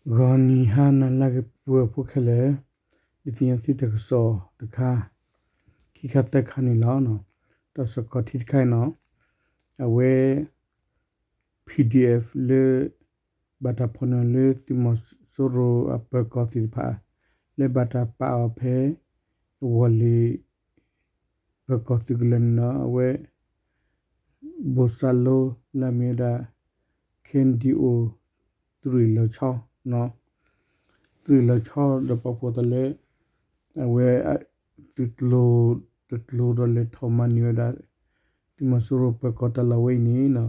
ဂီၤနံၤဟါနၤလၢအဂ့ၤ ပုၢ်ဝဲၢ်ဖိခဲလၢာ်, ဒုးသ့ၣ်ညါသုတၢ်ကစီၣ်တခါ, ခံခါသၢခါန့ၣ်လီၤ. တၢ်ကစီၣ်ခီၣ်ထံးတခါအံၤနီၤ, အဝဲ PDF လၢ ဘၣ်တၢ်ဖီၣ်န့ၢ်အီၤလၢသုးမီၤစိရိၤအပၢၤကီၢ်သ့ၣ်တဖၣ် လၢဘၣ်တၢ်ပာ်အီၤဖဲ ဝီၤလ့ၤ ပၢၤကီၢ်သုးကလၢၤန့ၣ်နီၤ, အဝဲ ဘိၣ်စၢ်လိလၢအမ့ၢ်ဝဲဒၣ် KNDO သုးရ့ၣ်လီၤဆီ သုးရ့ၣ်လီၤဆီဒီးပာ်ဖှိၣ်သးလၢ အဝဲ သုးကျိၤတကျိၤဒီးလဲၤထီၣ်မၤန့ၢ်ဝဲဒၣ် သုးမီၤစိရိၤပၢၤကီၢ်တၢ်လီၢ်ဝဲအံၤန့ၣ်နီၤ,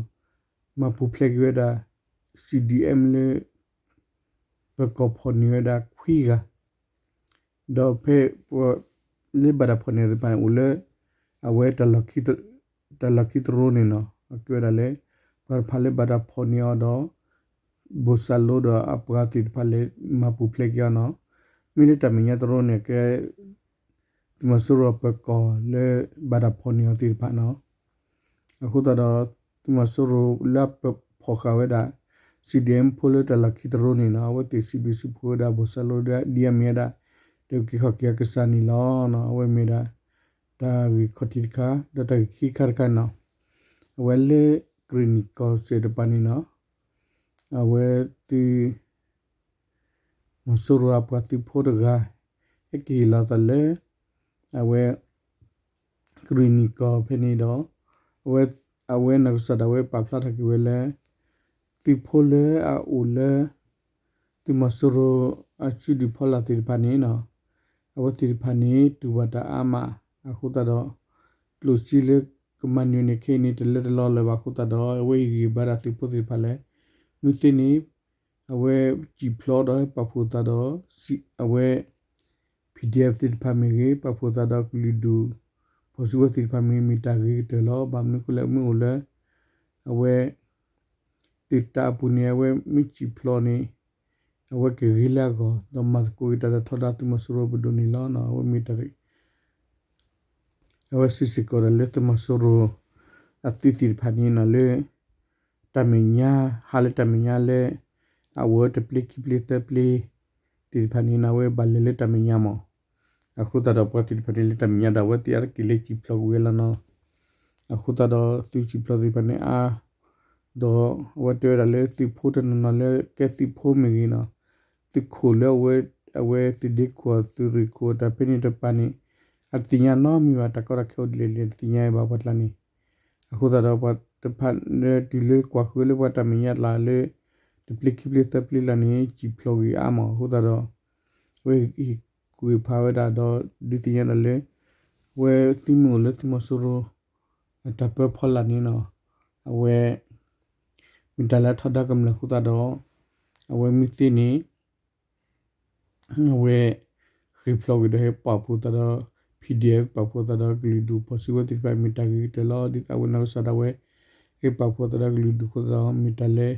မၤပူၤဖျဲးက့ၤဝဲဒၣ် CDM လၢ ပၢၤကီၢ်ဖီၣ်န့ၢ်ဝဲဒၣ်ခွံဂၤ ဒီးဖဲ လၢဘၣ်တၢ်ဖီၣ်န့ၢ်သ့ၣ်တဖၣ်န့ၣ် အိၣ်လၢ အဝဲ တၢ်လီၢ်ခံတရိန့ၣ်နီၤ, အကဲဝဲဒၣ်လၢ ပှၤတဖၣ်လၢဘၣ်တၢ်ဖီၣ်န့ၢ်အီၤဒီး ဘိၣ်စၢ်လိဒီးအပှၤသ့ၣ်တဖၣ်လဲၤမၤပူၤဖျဲးက့ၤအီၤနီၤ, မ့ၢ်လၢတၢ်မဲာ်ညါတရိန့ၣ် ကဲ သုးမီၤစိရိၤအပၢၤကီၢ်လၢဘၣ်တၢ်ဖီၣ်န့ၢ်အီၤသ့ၣ်တဖၣ်နီၤ, အဃိသတးဒီး သုးမီၤစိရိၤလၢအပၢၤဖီၣ်ဃာ်ဝဲဒၣ် CDM ဖိလၢတၢ်လီၢ်ခံတရိန့ၣ်နီၤ, အဝဲသ့ၣ်စံးဘျုးစံးဖှိၣ်ဝဲဒၣ်ဘိၣ်စၢ်လိဒ်အမ့ၢ်ဝဲဒၣ် တၢ်အုၣ်က့ၤခီၣ်က့ၤအကစၢ်န့ၣ်လီၤ. အဝဲမ့ၢ်ဒၣ် တၢ်ဂ့ၢ်ခီၣ်ထံးတခါ, ဒီးတၢ်ဂ့ၢ်ခံခါတခါနီၤ, အဝဲလၢကရ့ၣ်နံၣ်ကီၢ်စဲၣ်တပၤန့ၣ်နီၤ, အဝဲသုး မီၤစိရိၤအပှၤသုးဖိတဂၤ ဟဲက့ၤဟ့ၣ်လီၤသးလၢ အဝဲ ကရ့ၣ်နံၣ်ကီၢ်ဖဲန့ၣ်ဒီး အဝဲ အဝဲနီၢ်ကစၢ်ဒၣ်ဝဲပာ်ဖျါထီၣ်က့ၤဝဲလၢ သုးဖိလၢအအိၣ်လၢ သုးမီၤစိရိၤအစုဒုၣ်ဖီလာ်သ့ၣ်တဖၣ်န့ၣ်နီၤ, အဝဲသ့ၣ်တဖၣ်န့ၣ် တူၢ်ဘၣ်တၢ်အါမးအဃိသတးဒီး ကျိၣ်စ့လၢကမၤနၢၤန့ၣ်ခဲအံၤန့ၣ် တလၢတလီလၢၤဘၣ်အဃိသတးဒီး အဝဲဟ့ၣ်ဂံၢ်ဘါဒၣ်သုးဖိသ့ၣ်တဖၣ်လၢ မုၢ်သ့န့ၣ် အဝဲစံၣ်ဖျိးဒီးဟဲပာ်ဖှိၣ်သးဒီး အဝဲ PDF သ့ၣ်တဖၣ်မ့ၢ်ဂ့ၤ, ပာ်ဖှိၣ်သးဒီးကလုာ်ဒူၣ် ဖီၣ်စုကဝဲၤသ့ၣ်တဖၣ်မ့ၢ်ဂ့ၤ မ့ၢ်တၢ်ဂ့ၤကတၢၢ်လီၤ. ဘၣ်မနုၤအဃိလဲၣ် မ့ၢ်အိၣ်လၢ အဝဲ သုးတၢ်အပူၤန့ၣ် အဝဲမ့ၢ်စံၣ်ဖျိးန့ၣ် အဝဲကဂ့ၤလၢအဂီၢ် ဒီးမၤသကိးက့ၤတၢ်ဒီးထီဒါသုးမီၤစိရိၤပဒိၣ်န့ၣ်လီၤ. အဝဲမ့ၢ်တၢ် အဝဲစံးစ့ၢ်ကီးဒီးလၢသုးမီၤစိရိၤ အသုးသ့ၣ်တဖၣ်န့ၣ်နီၤ လၢ တၢ်မဲာ်ညါ ဟးလၢတၢ်မဲာ်ညါလၢ အဝဲတပျ့ခံပျ့သၢပျ့ သ့ၣ်တဖၣ်န့ၣ်နီၤ အဝဲဘၣ်လဲၤလၢတၢ်မဲာ်ညါမး. အဃိသတးဒီးပှၤသ့ၣ်တဖၣ်န့ၣ်လၢတၢ်မဲာ်ညါဒီး အဝဲသ့ၣ်အါတက့ၢ်လၢစံၣ်ဖျိးကွံာ်ဝဲလီၤနီၤ. အဃိသတးဒီးသုးစံၣ်ဖျိးသ့ၣ်တဖၣ်န့ၣ်အါ ဒီးအဝဲတဲဝဲဒၣ်လၢသုးဖိတနီၤနီၤလၢကဲသုးဖိမ့ၢ်ဂ့ၤနီၤ, သုးခိၣ်လၢအဝဲ အဝဲသုးဒ့ခိၣ် သုးရ့ၣ်ခိၣ် တၢ်ဖဲန့ၣ်တပၤန့ၣ် အတသ့ၣ်ညါနီတမံၤဘၣ် တၢ်ကီတၢ်ခဲအိၣ်ဒ်လဲၣ်ဒ်လဲၣ် တသ့ၣ်ညါဘၣ်ပှၤကျါန့ၣ်. အဃိသတးဒီးပှၤတဖၣ်လၢတုၤလၢကွၢ်ဃုာ်လၢပှၤတၢ်မဲာ်ညါလၢ်လၢ တပျ့ခံပျ့သၢပျ့လၢ်န့ၣ် စံၣ်ဖျိးကွံာ်အါမး အဃိသတးဒီး အဝဲဟ့ၣ်ကူၣ်ဟ့ၣ်ဖးဝဲဒၣ်ဒီး ဒုးသ့ၣ်ညါဒၣ်လၢ အဝဲသုးမုၢ်အိၣ်လၢသုးမီၤစိရိၤ အတၢ်ပၢဖီလာ်န့ၣ်နီၤ, အဝဲ မ့ၢ်တၢ်လၢအထီဒါကမျၢၢ်အဃိသတးဒီး အဝဲမုၢ်သ့န့ၣ် အဝဲ ဃ့ၢ်ဖျိးကွံာ်ဒီးဟဲပာ်ဖှိၣ်သးဒီး PDF ပာ်ဖှိၣ်သးဒီးကလုာ်ဒူၣ်ဖီၣ်စုကဝဲၤသ့ၣ်တဖၣ် မ့ၢ်တၢ်ဂ့ၤကတၢၢ်လီၤ. ဒ်သိးအဝဲနီၢ်ကစၢ်ဒၣ်ဝဲ ဟဲပာ်ဖှိၣ်သးဒီးကလုာ်ဒူၣ်အဃိသတးဒီး မ့ၢ်တၢ်လၢ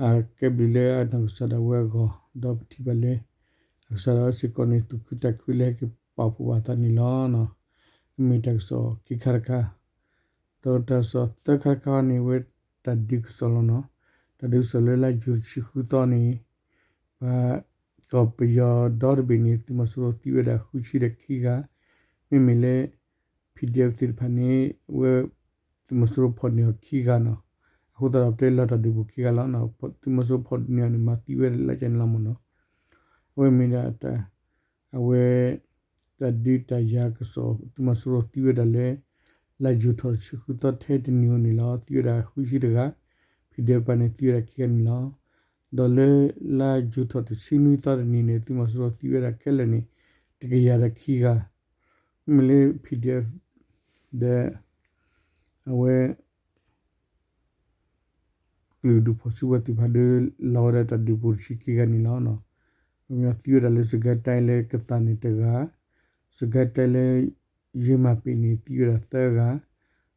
အကဲဘျုးလၢအနီၢ်ကစၢ်ဒၣ်ဝဲအဂီၢ် ဒီးပထံၣ်ဘၣ်လၢ အကစၢ်ဒၣ်ဝဲစ့ၢ်ကီးန့ၣ် သူၣ်ခုသးခုလၢဟဲက့ၤပာ်ဖှိၣ်ဘၣ်သးန့ၣ်လီၤ. အမ့ၢ်တၢ်ကစီၣ်ခံခါတခါ ဒီးတၢ်ကစီၣ်သၢခါတခါန့ၣ် အဝဲတၢ်ဒုးကစီၣ်လီၤနီၤ. တၢ်ဒုးကစီၣ်လၢလါယူၤတဆံဃုသီန့ၣ် ပှၤ ကီၢ်ပယီၤဒီတဘ့ၣ်န့ၣ် သုးမီၤစိရိၤသံဝဲဒၣ်ဃုဆံဒီးခံဂၤ, မ့မ့ၢ်လၢ PDF သ့ၣ်တဖၣ်န့ၣ် အဝဲ သုးမီၤစိရိၤဖီၣ်န့ၢ်အီၤခံဂၤနီၤ. အဃိသတးဒီးပတဲလၢတၢ်ဒုးပူၤခံဂၤလီၤ. သုးမီၤစိရိၤဖီၣ်န့ၢ်အီၤန့ၣ် မၤသံဝဲဒၣ်လၢကန့ၣ်လီၤမ့ၢ်နီၤ. အဝဲမ့ၢ်ဒၣ် အဝဲ တၢ်ဒုးတၢ်ယၤကစီၣ် သုးမီၤစိရိၤသံဝဲဒၣ်လၢ လါယူၤထီၣ်တဆံဃုသီထဲတနံၤဧိၤန့ၣ်လီၤ. သံဝဲဒၣ်ဃုဆံတဂၤ, PDF တဖၣ်န့ၣ် သံဝဲဒၣ်ခံဂၤန့ၣ်လီၤ. ဒီးလၢ လါယူၤထီၣ်တဆံနွံသီတနံၤန့ၣ် သုးမီၤစိရိၤသံဝဲဒၣ်ခဲလၢာ်န့ၣ် တကယၤဒီးခံဂၤ, မ့မ့ၢ်လၢ PDF ဒီး အဝဲ ကလုာ်ဒူၣ်ဖီၣ်စုကဝဲၤသ့ၣ်တဖၣ်ဒီး လီၤဝဲဒၣ်တၢ်ဒုးပူၤတဆံခံဂၤန့ၣ်လီၤ. ပမ့ၢ်သံဝဲဒၣ်လၢ စကဲတဲလၢကသၣ်န့ၣ်တဂၤ, စကဲတဲလၢ ယ့မၤပ့ၤန့ၣ် သံဝဲဒၣ်သၢဂၤ,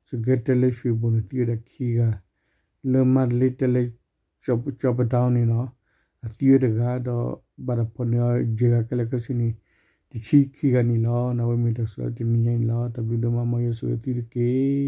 စကဲတဲလၢ ရွှေဘိုန့ၣ် သံဝဲဒၣ်ခံဂၤ, လၢမါတလ့တဲလၢ ကၠီပဒါန့ၣ်လီၤ, အသံဝဲတဂၤဒီး ဘၣ်တၢ်ဖီၣ်န့ၢ်အီၤယဲၢ်ဂၤခဲလၢာ်ခဲဆ့န့ၣ် တဆံခံဂၤန့ၣ်လီၤ. အဝဲမ့ၢ်တၢ်ကစီၣ်လၢတနံၤညါန့ၣ်လီၤ. တၢ်ဘျုးဒိၣ်မး မ်ယွၤဆိၣ်ဂ့ၤသုတက့ၢ်.